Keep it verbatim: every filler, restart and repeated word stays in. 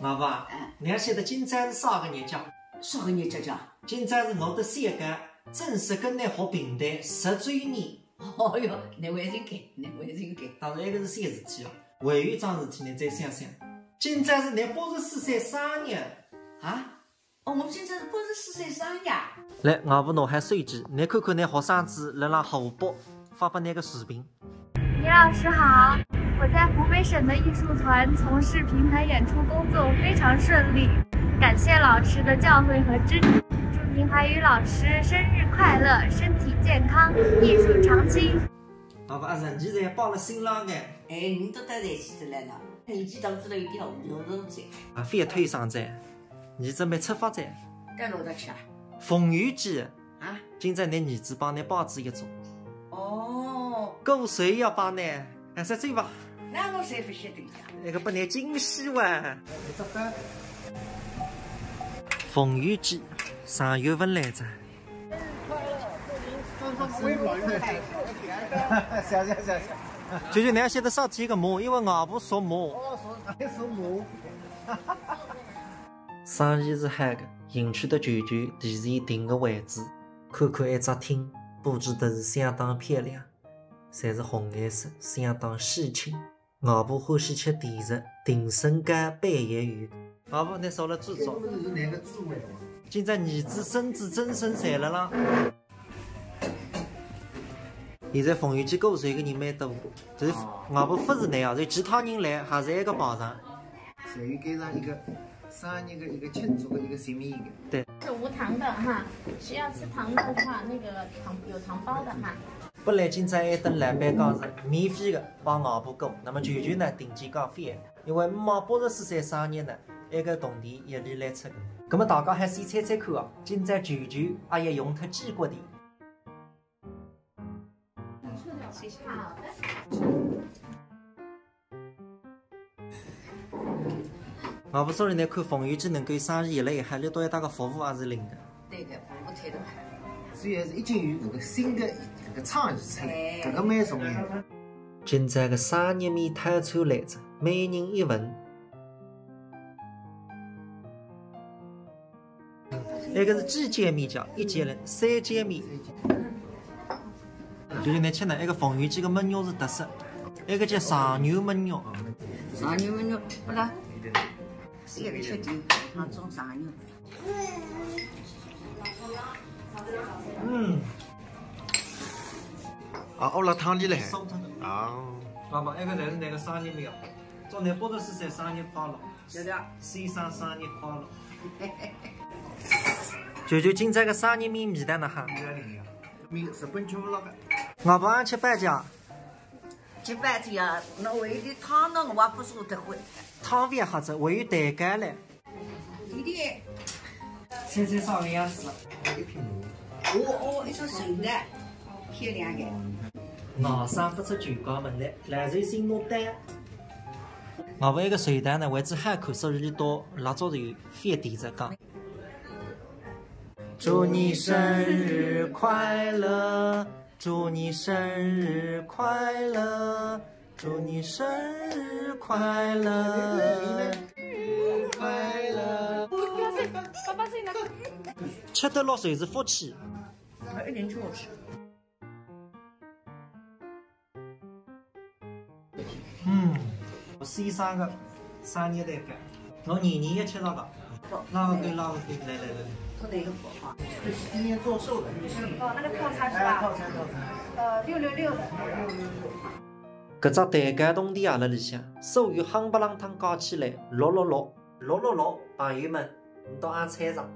老婆啊，哎。侬还晓得今朝是啥个日脚？啥个日脚啊？今朝是我搭小刚正式跟侬学评弹十周年。哦哟，侬还真该，侬还真该。当然，埃个是小事体啊，还有一桩事体侬再想想，今朝是侬八十四岁生日。啊？ 哦，我今朝是八十四岁生日啊。来，外婆拿好手机，侬看看侬学生子辣辣湖北发拨侬个视频。倪老师好，我在湖北省的艺术团从事评弹演出工作，非常顺利，感谢老师的教诲和支持。祝倪怀宇老师生日快乐，身体健康，艺术长青。老婆啊，人家侪帮了新郎哎。哎，侬到搭侪去得来了，年纪大仔了有点无聊了噻。啊，覅推搡哉。 侬准备出发哉？该哪搭去啊？凤游记。啊？今朝侬儿子帮侬拜仔一桌。哦。过寿要拜呢，还是走吧？那我才勿晓得呀。那个拨侬惊喜哇。凤游记，三月份来着。谢谢，谢谢。舅舅，侬要晓得啥体个马，因为外婆属马。哦，属，属马。 生意是好个，幸亏得舅舅提前定个位置，看看埃只厅布置得是相当漂亮，侪是红颜色，相当喜庆。外婆欢喜吃甜食，定生煎、板叶鱼。外婆，侬坐了主桌。搿个是哪个主位啊？今朝儿子、孙子、曾孙侪辣浪。 现在凤游记过寿个人蛮多，就是外婆勿是侬啊，就其他人来还是埃个排场。属于搿样一个生日个一个庆祝个一个心意个。对。是无糖的哈，需要吃糖的话，那个糖，有糖包的哈。本来今朝埃顿老板讲是免费个帮外婆过，那么舅舅呢，定期讲覅，因为姆妈八十四岁生日呢，埃个铜钿也伊来出个。那么大家还是猜猜看啊，今朝舅舅阿要用脱几角钿？ 外婆，所以侬看凤游记能够生意越来越好，侬对伊个服务也是灵个。对个，服务态度好。主要是已经有搿个新个搿个创意出来，哎。搿个蛮重要。今朝个生日面套餐来着，每人一份。 埃个是几件面叫？一件嘞，三件面。就是侬吃呢，埃个凤游记个焖肉是特色，埃个叫上牛焖肉。上牛焖肉，勿啦？是一个吃点，上种上牛。嗯。啊，熬了汤里了还。烧脱的。啊。爸爸，埃个侪是侬个生日面啊？祝侬八十四岁生日快乐。 谢谢。先生生日快乐。舅舅今朝个生日面味道哪哈？面日本吃勿落个。外婆阿吃粑粑啊？吃粑粑啊，那我一点汤呢，我也不舍得喝。汤勿要喝着，还有蛋糕嘞。弟弟。猜猜啥个样子？一品哦，哦，一只手的，漂亮的。外甥勿出舅家门来，来就寻我单。 外婆埃个寿桃呢，为仔好看，所以伊到蜡烛头覅点着讲。祝你生日快乐，祝你生日快乐，祝你生日快乐，快乐。爸爸是那个。吃得落就是福气。一点吃我吃。 嗯，我先生个生日蛋糕，侬年年也吃到个。好。那个对，那个对，来来来。是哪个佛号？今年做寿的。哦，那个套餐是吧？哎，套餐套餐。呃，六六六的。搿只蛋糕铜钿也辣里向，所有夯不啷当加起来，六六六。 六六六，朋友们，侬倒也猜着。